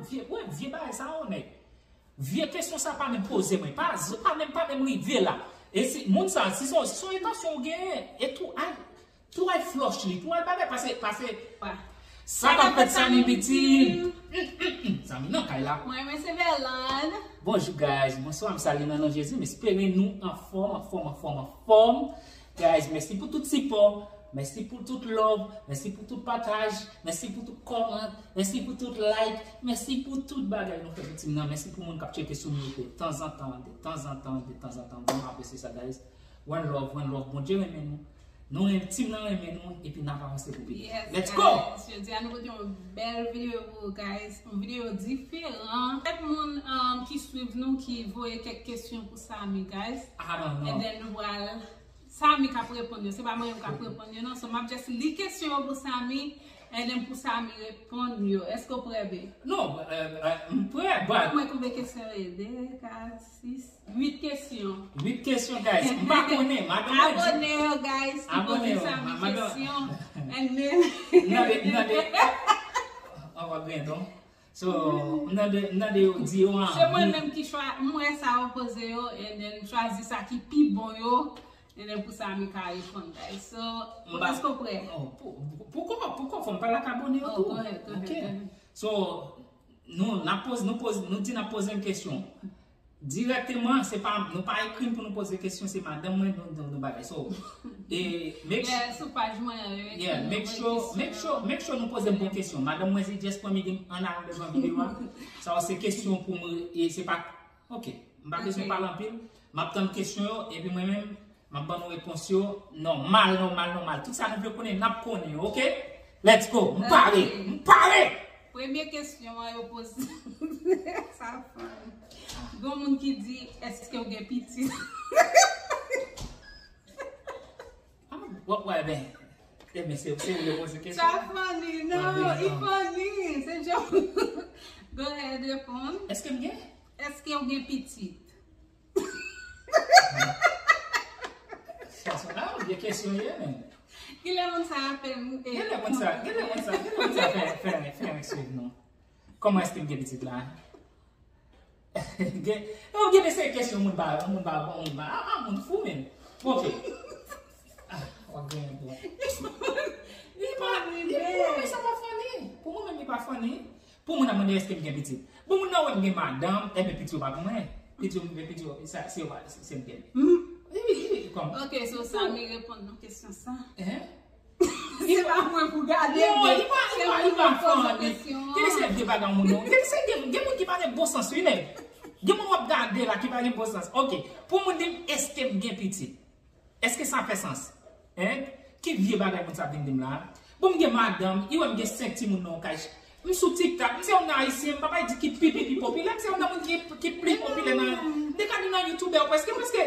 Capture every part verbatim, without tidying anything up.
Vye, wè, vye bagay sa yo, nèg. Vye kesyon sa pa menm poze mwen. Pa, pa menm, pa menm rive la. E si, moun sa, si son, si son entansyon ou genyen, e tou, ay, tou ay flush li, tou ay bagay, pase, pase. Sa k ap fèt, Samy, pitit? Samy nan kay la. Mwen, mwen se Verlande. Bonjou, guys. Bonswa, m salye nan non Jezi. M espere nou anfòm, anfòm, anfòm, anfòm. Guys, mèsi pou tout sipò. Mèsi pou tout love. Mèsi pou tout pataj. Mèsi pou tout kòmant. Mèsi pou tout like. Mèsi pou tout bagay nou fè pou tim nan. Mèsi pou moun k ap tcheke sou nou de tanzantan, de tanzantan, de tanzantan. Bon, m apresye sa, guys. One love, one love. Bondye renmen nou. Nou renmen, tim nan renmen nou. Epi n ap avanse pou pi devan. Yes, let's go! Guys, jodi a nou pote yon bèl videyo pou ou, guys. Yon videyo diferan. Kèk moun um, ki swiv nou, ki voye kèk kesyon pou Samy, guys. I don't know. And then nou pral Samy k ap reponn yo. Se pa mwen menm k ap reponn yo, non. So, m ap just li kesyon yo pou Samy, and then pou Samy reponn yo. Èske w prè, babe? Non, euh, euh, m prè, but mwen konbyen kesyon yo ye? De, kat, sis, uit kesyon. Uit kesyon, guys. M pa konnen, madan mwen di. Abone yo, guys, ki poze Samy kesyon. And then, m nan de, m nan de, an w ap gen don. So, m nan de, m nan de yo di yo anvi. Se mwen menm ki chwa, m wè sa yo poze yo, and then m chwazi sa ki pi bon yo, and then pou Samy ka reponn, guys. So, èske w prè? Oh, pou, pou, pou, pou, pou fò m pale ak abone yo tou. Oh, go ahead, go ahead, go ahead. So, nou, n ap poze, nou poze, nou di n ap poze yon kesyon. Dirèkteman, se pa, nou pa ekri m pou nou poze kesyon, se madanm mwen, nou, nou, nou bagay. So, e, make sure, yeah, sou paj mwen, yeah, make sure, make sure, make sure nou poze m bon kesyon. Madanm mwen, se just pran m, di m ann al devan videyo a. Sa se kesyon pou mwen, e se pa, ok, m pa bezwen pale anpil. M ap tann kesyon yo, epi mwen menm, m ap ban nou repons yo nòmal, nòmal, nòmal. Tout sa nou vle konnen, n ap konnen yo, ok? Let's go! M pare! M pare! Premye kesyon an yo poze. Sa funny. Gon moun ki di, èske w gen pitit? Ah, w ap wè, ben, e ben, se, se ou yo poze kesyon. Sa funny, non, e funny. Se joke. Go ahead, reponn. Èske m gen? Èske w gen pitit? Kesyon la, ou gen kesyon ye, men. Kilè moun sa apèn, e, kilè moun sa, kilè moun sa, kilè moun sa fè, fè, fè, fè swiv nou? Kòman èske m gen pitit la? Gen, yo gen de seri kesyon moun ba, moun ba, moun ba, ah, ah, moun fou, men. Bon, ok. Ah, w ap gen bon. Li pa, li, pou mwen, sa pa funny. Pou mwen menm, li pa funny. Pou moun ap mande èske m gen pitit. Bon, moun nan wè m gen madanm, enben pitit yo pa pou mwen. Pitit yo, pitit yo, sa, se yo pa, se, se m gen. Wi, wi, wi, kòm. Ok, so Samy reponn nan kesyon sa. Hein? Se pa mwen pou gade, non, men li pa, li pa, li pa fanni. Gade se vye bagay moun yo. Gade se gen, gen moun ki pa gen bon sans, wi, nèg. Gen moun w ap gade la ki pa gen bon sans. Ok, pou moun di m, èske m gen pitit? Èske sa fè sans? Hein? Ki vye bagay moun sa ap vin di m la? Bon, m gen madanm, li wè m gen senk timoun nan yon kay. M sou TikTok, m se yon nan Ayisyen, m pa bay di ki pi, pi, pi popilè, m se yon nan moun ki, ki pli popilè nan, m te ka di nan youtubè, prèske, prèske,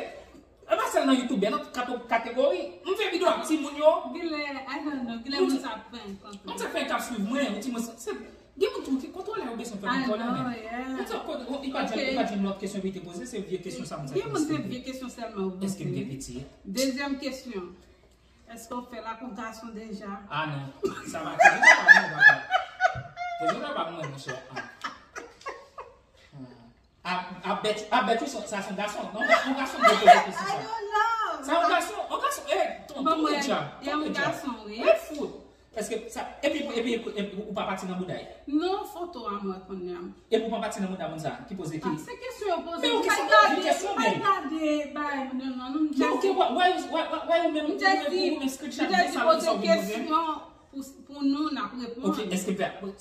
e pa sèl nan youtubè, nan tout kato-, kategori, m fè videyo ak timoun yo. Gilè, I don't know, gilè moun sa ap fè yon konprann. Moun sa fè k ap swiv mwen, yon timoun, se, gen moun tou ki kontwole, ou bezwen fè kontwole, men. Moun sa kote, li pa t jwenn, li pa t jwenn lòt kesyon pou li te poze, se vye kesyon sa moun sa poze. Gen moun se vye kesyon sèlman yo poze. Èske m gen pitit? Dezyèm kesyon. Èske w fè l ak yon gason deja? Ah non, sa pa, se pa mwen, papa. Se pa mwen, monchè. Ah. Ah. A, a bèt, a bèt, wi, sa se yon gason. Non, yon gason ki poze kesyon sa. I don't know. Sa yon gason, yon gason, eh, ton, ton de djab, ton de djab. Yon gason, wi. Eh, fout. Èske sa, epi, epi, epi, ou pa pati nan bouda l? Non, foto a m wè kounye a. Epi ou pa pati nan bouda moun sa ki poze ki? Ah, se kesyon yo poze. Men ou pa gade, ou pa gade bagay moun yo non, non, m just, men ok, why, why, why, why ou menm, ou menm, ou menm screenshot de sa, de sa ou poze? Pou, pou nou, n ap reponn. Ok, èske,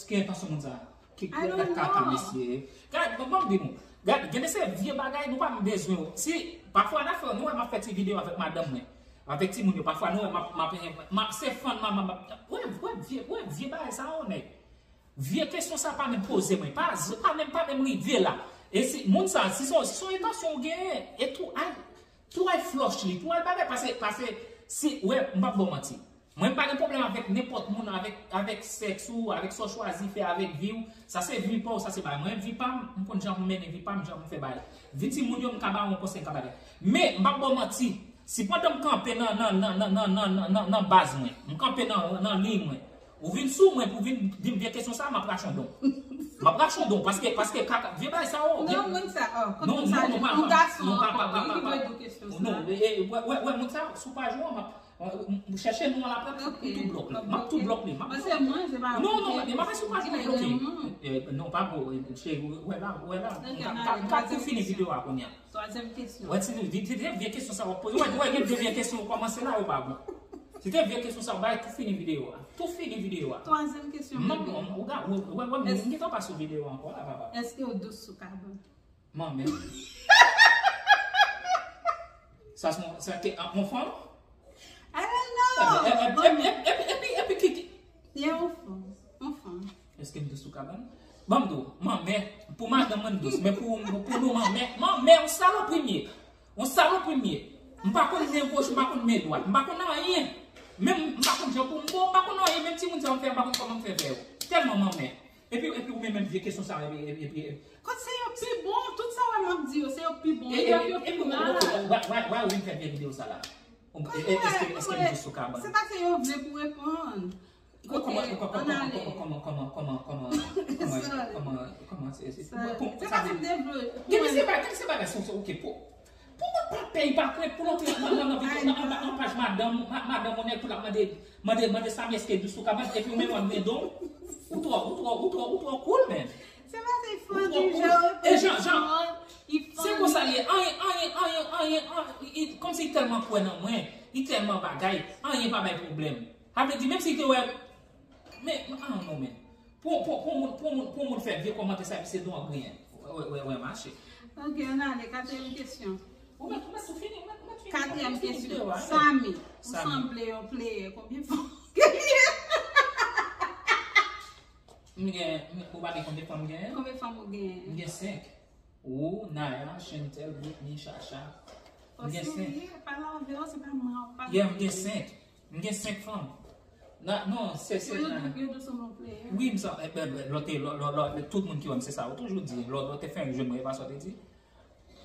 ki entansyon moun sa? Ki, ki kaka, mesye. Gad, bon, bon, di nou. Gad, gen de se vye bagay, nou pa bezwen yo. Si, pafwa, n a fè, nou wè m ap fè ti videyo avèk madanm mwen. Avèk timoun yo, pafwa, nou wè m ap, m ap, m ap, se fun, m ap, m ap, wè, wè, vye, wè, vye bagay sa yo, nèg. Vye kesyon sa pa menm poze mwen. Pa, pa menm, pa menm rive la. E si, moun sa, si son, si son entansyon ou genyen, e tou, ay, tou ay flush li, tou ay bagay, pase, pase, si, wè, m p ap ba w manti. Mwen, m pa gen pwoblèm avèk nenpòt moun, avèk, avèk sèks ou, avèk sa w chwazi fè avèk vi w. Sa se vi pa w, sa se bagay. Mwen, vi pa m, m konn jan m mennen vi pa m, jan m fè bagay. Vi timoun yo, m ka ba w yon konsèy, m ka bagay. Men, m p ap ba w manti. Si pandan m kanpe nan, nan, nan baz mwen, m kanpe nan, nan liy mwen, ou vin sou mwen pou vin di m vye kesyon sa, m ap rache yon don. M ap rache w don, paske, paske kaka, vye bagay sa yo. Non, moun sa, oh, kot non, moun sa, non, non, yon pa, gason non, pa, ankò, pa, pa, li ki pa, dwe di w kesyon sa. Non, e, e, wè, wè, wè, moun sa, sou paj ou an, m ap, m, m, m chèche non an apre, m ap tou blòk li. M ap tou blòk li. M ap tou blòk li. Paske mwen, se pa non, non, men m ap sou paj ou bloke. Eh, non, pa bon, cheri, wè la, wè la. M ka, m ka, m ka tou fini videyo a kounye a. Twazyèm kesyon. Wè, ti, ti, ti, ti vye kesyon sa w ap poze. Wè, wè, gen de vye kesyon ou kòmanse la, yo pa bon. Si te vye kesyon sa, bay tou fini videyo a. Tou fini videyo a. Twazyèm kesyon, m ap, bebe. M, ou ga, ou, wè, wè, m, m gentan pa sou videyo ankò la, papa. Èske w dous sou kabann? Manmè. Sa se yon, sa te, ah, yon fanm? I don't know. Epi, epi, epi, epi, epi, ki, ki? Ye yon fanm. Yon fanm. Èske m dous sou kabann? Ban m di w, manmè, pou madanm mwen m dous, men pou, pou, pou nou manmè, manmè, yon salopri m ye. Yon salopri m ye. M pa konn men goch, m pa konn men dwat, m pa konn anyen. Menm m pa konn jan pou m bo, m pa konn anyen, menm timoun sa yo m fè, m pa konn kòman m fè fè yo. Tèlman manmè. Epi, epi ou menm, menm vye kesyon sa yo, epi, epi, epi, epi. Kot se yo pi bon, tout sa w wè m ap di yo, se yo pi bon, e, yo, e, yo pi mal. Why, why, why ou vin fè vye videyo sa la? Èske, èske m dous sou kabann? Se paske yo vle pou reponn. Kòman, kòman, kòman, kòman, kòman, kòman, kòman, kòman, kòman, kòman, se, se, kòman, se pa ti m te vle. Gade se bagay, gade se bagay, se, se, ok, pou, pou mwen pa pè, pa kwè, pou l antre nan, nan, nan, nan, nan, nan paj madanm, ma-, madanm, on nèg pou l ap mande, mande, mande Samy èske dous sou kabann, epi ou menm w ap gen don, ou twò, ou twò, ou twò, ou twò cool, man. Se pa se fò di jan, e jan, jan, se konsa li ye, anyen, anyen, anyen, anyen, anyen, kòmsi li tèlman kwè nan mwen, li tèlman bagay, anyen pa bay pwoblèm. Sa vle di, menm si te wè, men, I don't know, man. Pou, pou, pou moun, pou moun, pou moun fè vye kòmantè sa, epi se don ap griyen. Wè, wè, wè, mache. Ok, ann ale, katriyèm kesyon. Ou mèt, ou mèt tou fini, ou mèt, ou mèt fini. Katriyèm kesyon. Samy, ou sanble yon player, konbyen fanm ou genyen? M gen, m, ou pa gen konbyen fanm m genyen? Konbyen fanm ou genyen? M gen senk. Ou, Naya, Chantel, Britney, Chacha. M gen senk. Pale avè yo, se pa mwen, pa. Yeah, m gen senk. M gen senk fanm. Na, non, se, se, yo, yo, yo dous sou yon player. Wi, m sa, e, e, e, lò te, lò, lò, lò, tout moun ki wè m, se sa, ou toujou di, lò, lò te fè yon jwe, mwen, e pa sa w te di.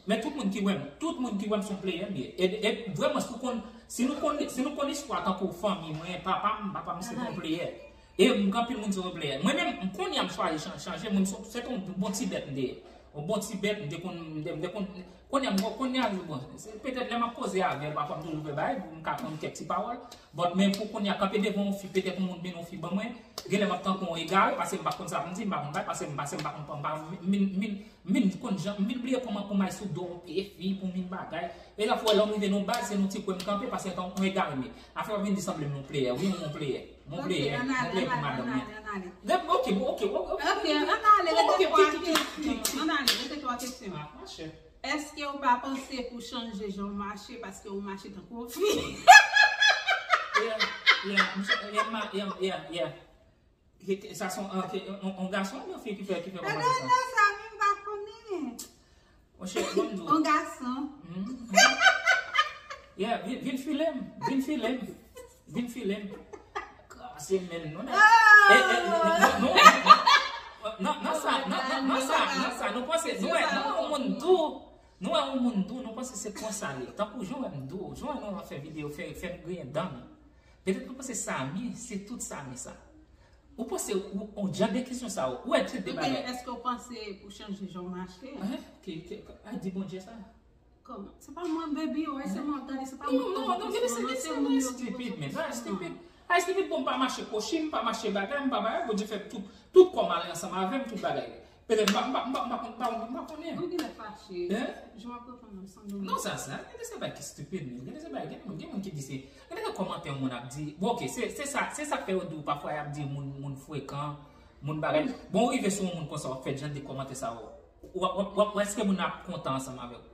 Men tout moun ki wè m, tout moun ki wè m se yon player m ye. E, e vrèman, si nou konn, si nou konn, si nou konn istwa tankou fanmi mwen, papa m, papa m se yon player. E m gen anpil moun se yon player. Mwen menm, m konnen m chwazi chan-, chanje, mwen se, se yon bon ti bèt m te ye. Yon bon ti bèt, m te konn, m te, m te konn, konnen m, konnen m, bon, se petèt lè m ap koze avè l, pafwa m toujou fè bagay, m ka konn kèk ti pawòl. But men pou kounye a, kanpe devan yon fi, petèt yon moun mennen yon fi ban mwen, genlè m ap tankou yon egare, paske m pa konn sa pou m di, m pa konn bay, paske m, paske m pa konn, m pa, m, m, m, M vin konn jan, m vin bliye kòman pou m al sou do e fi pou m vin bagay. E la fwa lè m rive nan baz, se nan ti kwen m kanpe, paske tankou yon egare m ye. Afè w ap vin di sanble m yon player. Wi, m yon player. M yon player, m yon player pou madanm mwen. Ok, ok, ok, ok. Ok, ann ale, rete twa kesyon. Ann ale, rete twa kesyon. Ah, monchè. Èske ou pa panse pou chanje jan w mache, paske ou mache tankou yon fi? Yeah, yeah, yeah, yeah, yeah. Ki, ki, sa se yon, ah, ki, yon, yon gason oubyen fi ki fè, ki fè kòmantè sa? Non, non, sa, mi pa konnen. Monchè, ban m di w. Yon gason. Hmm, hmm. Yeah, vin, vin file m, vin file m, vin file m. Krasi men nou, non. Eh, eh, non, non, non, non. Nan, nan sa, nan, nan, nan sa, nan sa, nou panse, nou wè, nou wè yon moun dou, nou wè yon moun dou, nou panse se konsa li ye. Tankou jan w wè m dou, jan w wè nou ap fè videyo, fè, fè m griyen dan nou. Petèt nou panse Samy, se tout Samy sa. Ou panse ou, ou, jan de kesyon sa yo, ou wè tout de bagay. Ok, èske ou panse pou chanje jan w mache? Hein? Ki, ki, ay, di Bondye sa. Kòman? Se pa mwen, baby, ou wè, se mwen ap gade, se pa mwen k pran kesyon an, se moun yo ki poze kesyon an. Non, non, non, non, stupid, men, sa stupid. Ay, stupid, bon, m pa mache kochi, m pa mache bagay, m pa bagay, Bondye fè tout, tout kò m ale ansanm avè m, tout bagay. Petèt m pa, m pa, m pa, m pa, m pa, m pa, m pa konnen. Ou genlè fache. Hein? Jan w ap reponn nan sanble. Non, sa, sa, gen de se bagay ki stupid, men. Gen de se bagay, gen moun, gen moun ki di se, gen de kòmantè moun ap di, bon, ok, se, se sa, se sa k fè yo di w pafwa y ap di moun, moun frekan, moun bagay. Bon, ou rive sou yon moun konsa, w ap fè jan de kòmantè sa yo. W ap, w ap, w ap, èske moun nan ap kontan ansanm avè w?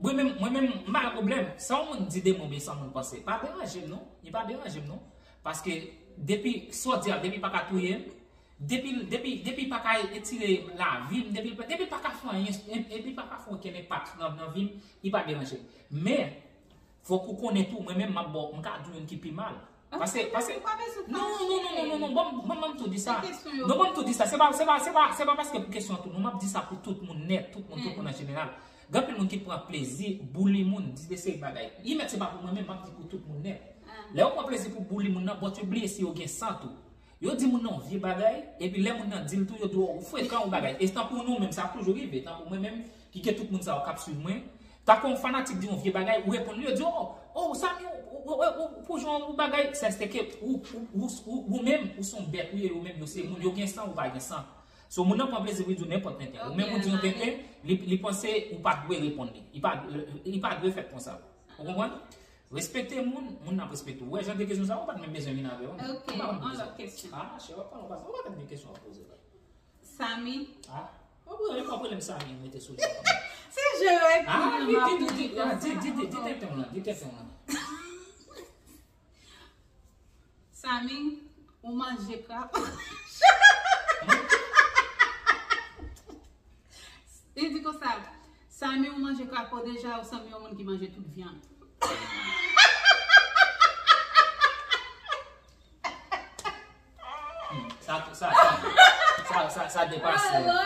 Mwen menm, mwen menm, m pa gen pwoblèm. Sa yon moun di de mwen, oubyen sa yon moun panse, pa deranje m, non. Li pa deranje m, non. Paske depi, sa w di a, depi pa ka touye m, Depi, depi, depi pa ka etire lavi m, depi, depi pa ka fè anyen, depi pa ka fè okenn enpak nan, nan vi m, li pa deranje m. Men, fòk ou konnen tou, mwen menm, m ap ba w, m ka di w youn ki pi mal. Paske, paske, non, non, non, non, non, non, ban m, ban m, ban m tou di sa. Non, ban m tou di sa. Se pa, se pa, se pa, se pa paske pou kesyon an tou, non, m ap di sa pou tout moun nèt, tout moun, tout moun an jeneral. Gen anpil moun ki pran plezi, bouli moun, di de seri bagay. Li mèt se pa pou mwen menm, m ap di pou tout moun nèt. Lè yo pran plezi pou bouli moun nan, but yo bliye si yo gen san tou. Yo di moun nan yon vye bagay, epi lè moun nan di l tou, yo di w frekan yon bagay. E tankou nou menm, sa ap toujou rive. Tankou mwen menm, ki gen tout moun sa yo k ap swiv mwen, tankou yon fanatik di yon vye bagay, ou reponn li, yo di, oh, oh, Samy, ou, ou, ou, ou, ou, pou jan ou bagay, se ke ou, ou, ou, ou, ou menm, ou se yon bèt, ou ye, yo menm, yo se moun, yo gen san, ou pa gen san. So, moun nan pran plezi pou li di w nenpòt tenten. Ou menm ou di yon tenten, li, li panse ou pa dwe reponn li. Li pa, li pa dwe fèt konsa. Ou konprann? Respekte moun, moun nan ap respekte w. Ou wè jan de kesyon sa yo, ou pa t menm bezwen vin avè yo. Ok, yon lòt kesyon. Ah, chè, w ap pale, w pa, w pa tande kesyon w ap poze la. Samy. Ah, w ap rele, w ap rele m Samy, ou mete sou li. Se je wè ki ah, di, di, di, di, ah, di, di, di, di tenten w lan, di tenten w lan. Samy, ou manje krab. Li di konsa, Samy, ou manje krapo deja, ou sanble yon moun ki manje tout vyann. Hmm, sa, sa, sa, sa, sa, sa depase. Alò,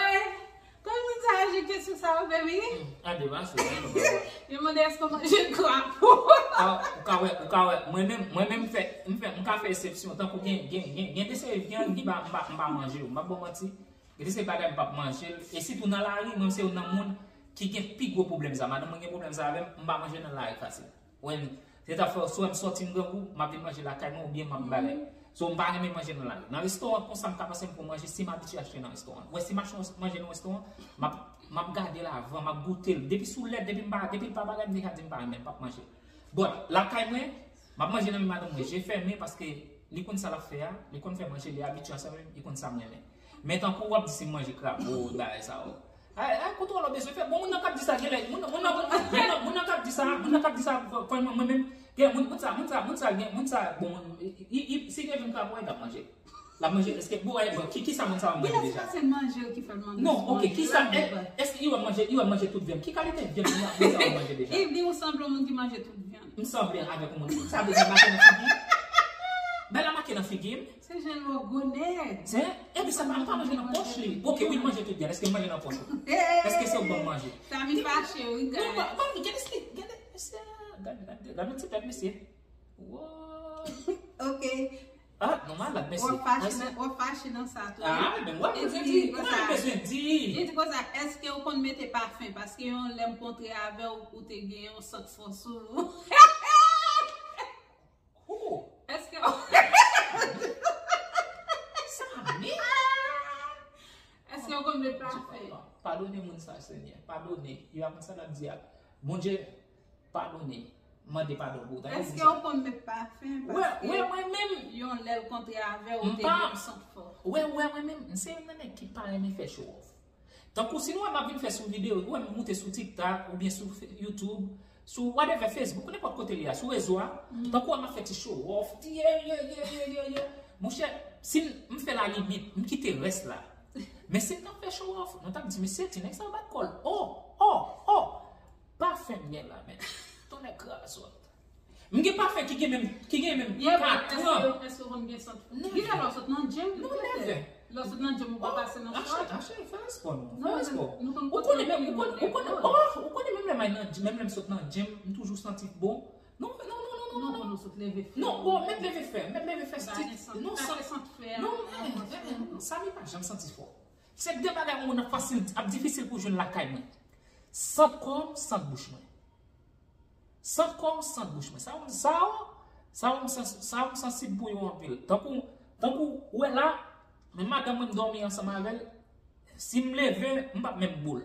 kòman sa aji kesyon sa yo, baby? Hmm, sa depase, wi. Yo mande èske w manje krapo. Ah, ou ka wè, ou ka wè. Mwen menm, mwen menm m fè, m fè, m ka fè eksepsyon. Tankou gen, gen, gen, gen de seri vyann ki pa, m pa, m pa manje yo. M pa ba w manti. Gen de seri bagay m p ap manje l. E sitou nan lari, mwen se youn nan moun ki gen pi gwo pwoblèm sa. Madanm mwen gen pwoblèm sa avè m, m pa manje nan lari fasil. Ou wè, se ta fè, swa m sòti m grangou, m ap vin manje lakay mwen oubyen m ap bagay. So, m pa renmen manje nan lari. Nan restoran, konsa m ka pase m pran manje si m abitye achte nan restoran. Ou wè, si m achte yon manje nan restoran, m ap, m ap gade l avan, m ap goute l. Depi si w lèd, depi m pa, depi l pa bagay, m deja di m pa renmen, m p ap manje l. But, lakay mwen, m ap manje nan men madanm mwen, je fèmen, paske li konn sa l ap fè a, li konn fè manje, li abitye a sa menm, li konn sa m renmen. Men tankou w ap di si m manje krabo, bagay sa yo. Ay, ay, kote w la bezwen fè? Bon, moun nan k ap di sa, genlè, moun, moun nan, moun nan, moun nan k ap di sa, moun nan k ap di sa, fò, fò, mwen, mwen menm, gen, moun, moun sa, moun sa, moun sa, gen, moun sa, bon, i, i, i, si gen vin krabo, li t ap manje. L ap manje, èske, bon, eh, bon, ki, ki sa moun sa yo manje deja? Genlè se manje yo ki fè l manje. Non, ok, ki sa, eh, èske li wè manje, li wè manje tout vyann? Ki kalite vyann moun sa yo manje deja? Li di ou sanble yon moun ki manje tout vyann. M sanble avèk yon moun. Sa vle di make nan figi m? Bagay la make nan figi m? Se jan l wè gwo nèg. Se, epi sa pa, m pa manje nan pòch li. Ok, wi, m manje tout vyann. Èske m manje nan pòch ou? Èske se ou ban m manje? Samy fache, wi, guys. Non, pa, pa, gade si, gade, gade, gade, gade ti tèt mesye. What? Ok. Ah, non, malad, mesye. W ap fache nan, w ap fache nan sa tou. Ah, men w ap bezwen di, w ap bezwen di. Li di konsa, èske ou konn mete pafen? Paske yon lè m kontre avè w, ou te gen yon sant fò sou ou. Ooh. Èske Samy? Èske ou konn mete pafen? Padone moun sa, Senyè. Padone. Yo ap konn sa l ap di a. Bondye, padone. Mande padon pou ou. Èske ou konn met pafen? Wè, wè, mwen menm. Yon lè l kontre avè w, ou te gen yon sant fò. Wè, wè, mwen menm, m se youn nan nèg ki pa renmen fè show off. Tankou si nou wè m ap vin fè sou videyo, ou wè m moute sou TikTok, oubyen sou Fe-, YouTube, sou whatever, Facebook, nenpòt kote li a, sou rezo a, tankou wè m ap fè ti show off, yeah, yeah, yeah, yeah, yeah, yeah. Monchè, si m, m fè la limit, m kite rès la. Men si m t ap fè show off, nou t ap di, mesye, ti nèg sa bat kò l. Oh, oh, oh. Pafen m gen la, men. Tonnè krazòt. M gen pafen ki gen menm, ki gen menm katran. Èske, èske w konn gen sant fò? Never. Gen lè w sot nan gym, non, never. Lè w sot nan gym, ou pa pase nan spò. Achte, achte, fè spò, non. Fè spò. Ou konnen menm, ou konnen, ou konnen, oh, ou konnen menm lè m al nan gym, menm lè m sot nan gym, m toujou santi bon. Non, non, non, non, non, non. Non, bon, m mèt leve fè, m mèt leve fè stil, non, sant fè, non, eh, eh, eh, Samy pa janm santi fò. Se de bagay moun ap fasil, ap difisil pou jwenn lakay mwen. Sant kò m, sant bouch mwen. Sant kò m, sant bouch mwen. Sa yo, sa yo, sa yo m sans-, sa yo m sansib pou yo anpil. Tankou, tankou, ou wè la, men madanm mwen m dòmi ansanm avè l, si m leve, m p ap menm boul.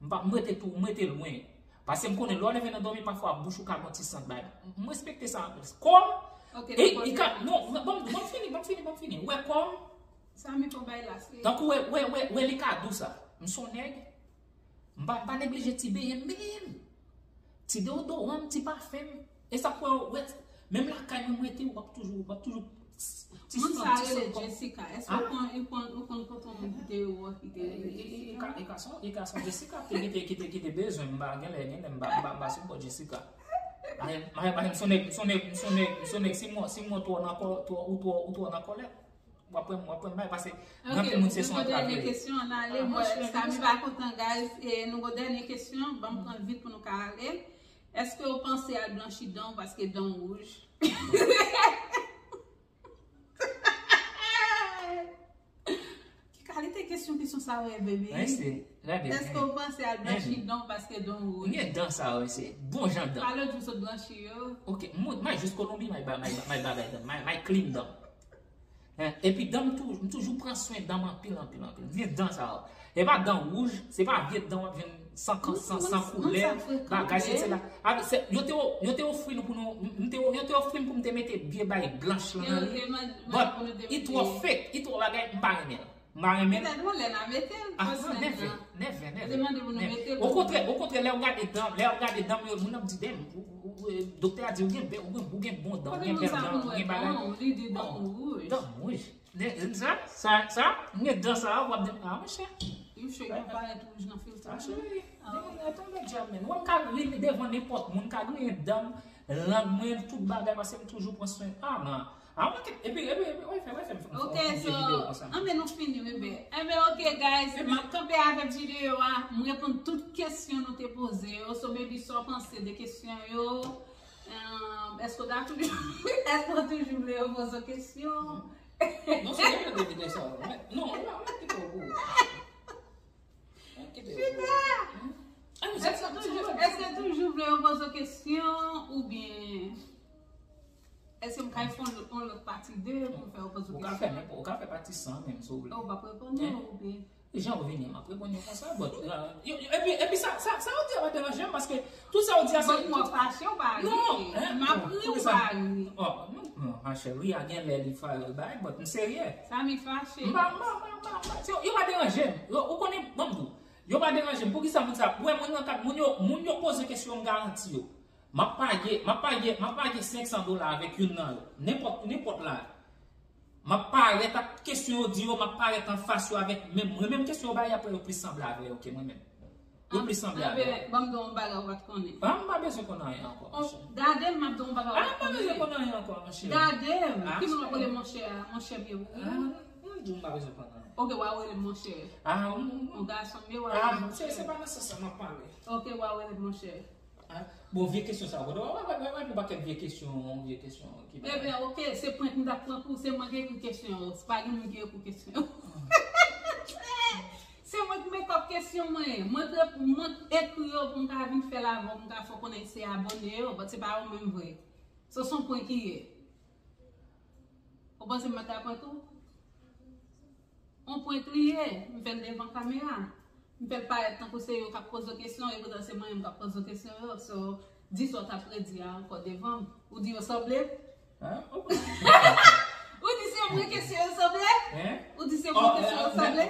M p ap, m rete tou, m rete lwen. Paske m konnen lè w leve nan dòmi, pafwa bouch ou ka gon ti sant bay. M respekte sa anpil. Kò m, e, li ka, non, ban m, ban m fini, ban m fini, ban m fini. Ou wè kò m, tankou wè, wè, wè, wè li ka dou sa. M se yon nèg, m pa, m pa neglije ti benyen m menm. Ti deodoran m, ti pafen m. E sa k fè, wè, menm lakay mwen, mwen te, w ap toujou, w ap toujou, ti sant, ti sant kò. Moun sa rele Jessica. Èske ou konn, ou konn, ou konn kote yon moun ki te wè, ki te rele Jessica? E, e, e, e ka, e ka son, e ka son Jessica ki te, ki te, ki te bezwen m, m pa, genlè, genlè, m pa, m pa, m pa sou bò Jessica. Mwen, mwen, mwen, m se yon nèg, m se yon nèg, m se yon nèg, m se yon nèg, si mwen, si mwen twò nan kò, twò, ou twò, ou twò nan kòlè, w ap pran, w ap pran bay, paske gen anpil moun se son trap yo ye. Ok, nou poze dènye kesyon an ale, mwen, Samy pa kontan, guys. E nou gon dènye kesyon, ban m pran l vit pou nou ka ale. Èske ou panse al blanchi dan w paske dan w wouj? Kesyon, kesyon sa wè, baby. Èske w panse al blanchi dan w paske dan w wouj? M gen dan sa wè, se bon jan dan. Pale di w sot blanchi yo. Ok, m, m jis Kolonbi, m al ba, m al ba, m al ba, m al clean dan. Hein, epi dan m tou, m toujou pran swen dan m anpil, anpil, anpil. M gen dan sa wè. E pa dan wouj, se pa vye dan w ap jwenn san, san, san koulè, bagay, se, se la. Yo te, yo te ofri nou pou nou, m te, yo te ofri m pou m te mete vye bay blanch lan nan li. But, li twò fake, li twò bagay, m pa renmen l. M pa renmen l. Petèt yon lè n a mete l. Ah, non, never, never, never. Okontrè, okontrè, lè w gade dan, lè w gade dan, moun ap di, damn, doktè a di, ou gen, ou gen, ou gen bon dan, ou gen bèl dan, ou gen bagay. Dan wouj. Sa, sa, sa, m gen dan sa, w ap di, ah, monchè. You sure you don't buy it wouj nan filtre? Ah, cheri, atann lòt djab, men. Mwen, m ka ri devan nenpòt moun, m ka griyen dan m, lang mwen, tout bagay, paske m toujou pran swen. Ah, non. Ah, ok. Epi, epi, epi, wè, fè, wè, fè, fè, fè, ok, so, anben nou fini, bebe. Enben, ok, guys, m ap kanpe avèk videyo a. M reponn tout kesyon nou te poze yo. So, baby, sa w panse de kesyon yo? Èske w ta toujou, èske w toujou vle yo poze w kesyon? Non, se yon de videyo sa. Non, non, mwen kite w pou ou. Mwen kite w pou ou. Èske toujou, èske toujou vle yo poze w kesyon oubyen èske m kay fè yon lòt, yon lòt pati de pou fè yo poze w kesyon? Ou ka fè nenpòt, ou ka fè pati san menm si w vle. Ou p ap reponn non oubyen? Jan ou vini, m ap reponn yo konsa, but, epi, epi sa, sa, sa ou di a pa deranje m, paske tout sa ou di a se. But mwen fache ou pa ri. Non, m ap ri ou pa ri. Oh, non, non, ma chère, ri a gen lè li fè bagay, but m serye. Sa mi fache. M pa, m pa, m pa, m pa, m pa, yo, yo pa deranje m. Yo, ou konnen, ban m di w, yo pa deranje m. Poukisa moun sa, ou wè moun nan kat, moun yo, moun yo poze kesyon, m garanti yo. M ap page, m ap page, m ap page senk san dola avèk youn nan yo. Nenpòt, nenpòt la. M ap parèt ak kesyon yo di yo, m ap parèt anfas yo avèk menm, mwen menm kesyon yo ba yo, apre yo plis sanble avè yo ke mwen menm. Yo plis sanble avè yo. Anben, ban m di w yon bagay ou pa t konnen. Ah, m pa bezwen konn anyen ankò, monchè. Gade m, m ap di w yon bagay ou pa t konnen. Ah, m pa bezwen konn anyen ankò, monchè. Gade m, ki moun w ap rele monchè a? Monchè m ye pou ou? Ah, m di w m pa bezwen konn anyen. Ok, w a rele m monchè. Ah, m, m, m. Yon gason m ye, w a rele m monchè. Ah, se, se pa nan sans sa m ap pale. Ok, w a rele m monchè. Bon, vye kesyon sa, wè, wè, wè, wè, wè, yon pakèt vye kesyon, vye kesyon ki ba. Ebyen, ok, se prank m t ap pran pou, se mwen ki ekri kesyon yo, se pa gen moun ki ekri kesyon yo. Se mwen ki make up kesyon mwen, mwen k, mwen k ekri yo pou m ka vin fè l avè w, pou m ka fè w konnen se abòne yo, but se pa yo menm vre. So, se yon prank ki ye. Ou panse m mèt aprank ou? On prank li ye, m fè l devan kamera. M fè l parèt tankou se yo k ap poze w kesyon, epoutan se mwen menm k ap poze w kesyon yo. So, di sa w t ap predi a ankò devan m. Ou di yo sanble? Hein? Ou di se mwen kesyon yo sanble? Hein? Ou di se mwen kesyon yo sanble?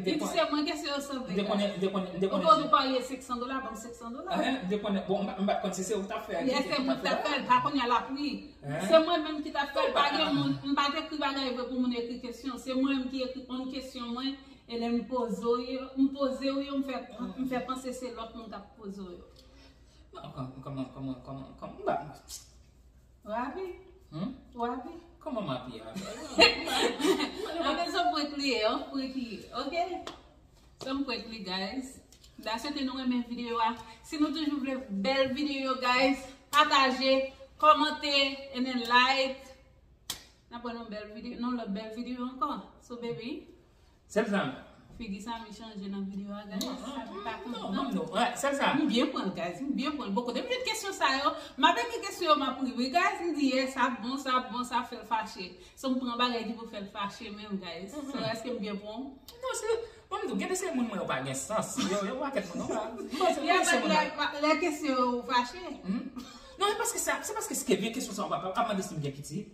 Li di se mwen kesyon yo sanble, guys. Ou konnen ou parye senk san dola, ban m senk san dola. Hein? M te konnen, bon, m pa, m pa t konn si se ou k t ap fè a. Yes, se mwen k t ap fè l, pa kounye a l ap ri. Se mwen menm ki t ap fè l, pa gen moun, m pa t ekri bagay vre pou moun ekri kesyon. Se mwen menm ki ekri on kesyon mwen, e lè m poze w yo, m poze w yo, m fè, m fè panse se lòt moun k ap poze w yo. Non, kòman, kòman, kòman, kòman, kòman, m pa. Ravi? Hmm? Ravi? Kòman m apiye avè w? Anben, se yon prank li ye, yon prank li ye, ok? Se yon prank li, guys. M ta swete nou renmen videyo a. Si nou toujou vle bèl videyo, guys, pataje, kòmante, and then like. N ap wè nan bèl videyo, nan lòt bèl videyo ankò. So, baby. Sèl sa. Figi Samy chanje nan videyo a, guys. Samy pa kontan. Non, non, non. Sèl sa. M byen pran l, guys. M byen pran l. Bon, kote m jwenn kesyon sa yo? M ap ekri kesyon yo, m ap ri. Wi, guys, m di, yes, sa bon, sa bon, sa fè l fache. So, m pran bagay ki pou fè l fache menm, guys. So, èske m byen pran w? Non, se, bon, m di w, gen de se moun mwen yo pa gen sans. Yo, yo pakèt moun, non, pa. Lè kesyon yo fache. Non, se paske sa, se paske se vye kesyon sa, w ap mande si m gen pitit.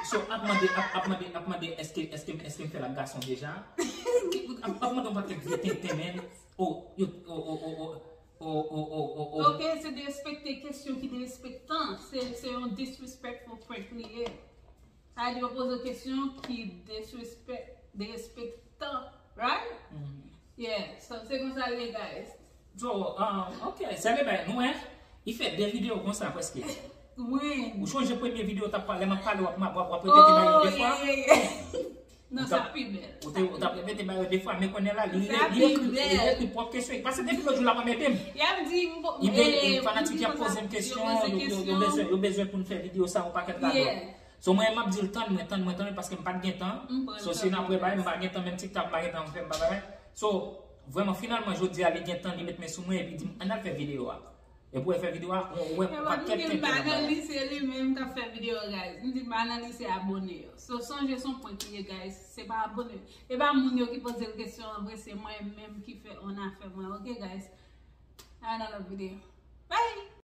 So, ap mande, ap, ap mande, ap mande, èske, èske, èske m fè l ak gason deja? Ap, ap mande yon pakèt vye tenten, men. Oh, yo, oh, oh, oh, oh, oh, oh, oh, oh, oh. Ok, se derespekte, kesyon ki derespektan. Se, se yon disrespectful prank li ye. Sa vle di yo poze w kesyon ki disrespect, derespektan, right? Yeah, so se konsa l ye, guys. So, um, ok, sèl bagay nou, hein? Li fè de videyo konsa prèske. Mwen. Ou chonje premye videyo t ap pale, m ap pale, w ap, w ap, w ap repete bagay yo de fwa. Non, sa pi bèl. Ou te, ou t ap repete bagay yo de fwa, men kounye a la, li, li ekri, li ekri pwòp kesyon. Paske depi lòt jou la, m ap ede m. Y ap di, m, li, fanatik y ap poze m kesyon, yo, yo, yo bezwen, yo bezwen pou n fè videyo sa, yon pakèt gade. So mwen m ap di l tann mwen, tann mwen, tann mwen paske m pa t gen tan. So si n ap prepare, m pa gen tan, menm TikTok m pa gen tan, m fè m pa bagay. So vrèman finalman jodi a li gen tan, li met men sou mwen epi di m ann al fè videyo a. Epi w fè videyo a, ou wè pakèt tenten nan bagay. Li se li menm k ap fè videyo guys. M di m pa nan li se abone yo. So sonje se yon prank li ye guys. Se pa abone. E pa moun yo ki poze l kesyon an vre, se mwen menm ki fè on afè mwen. Ok guys. Another video. Bye.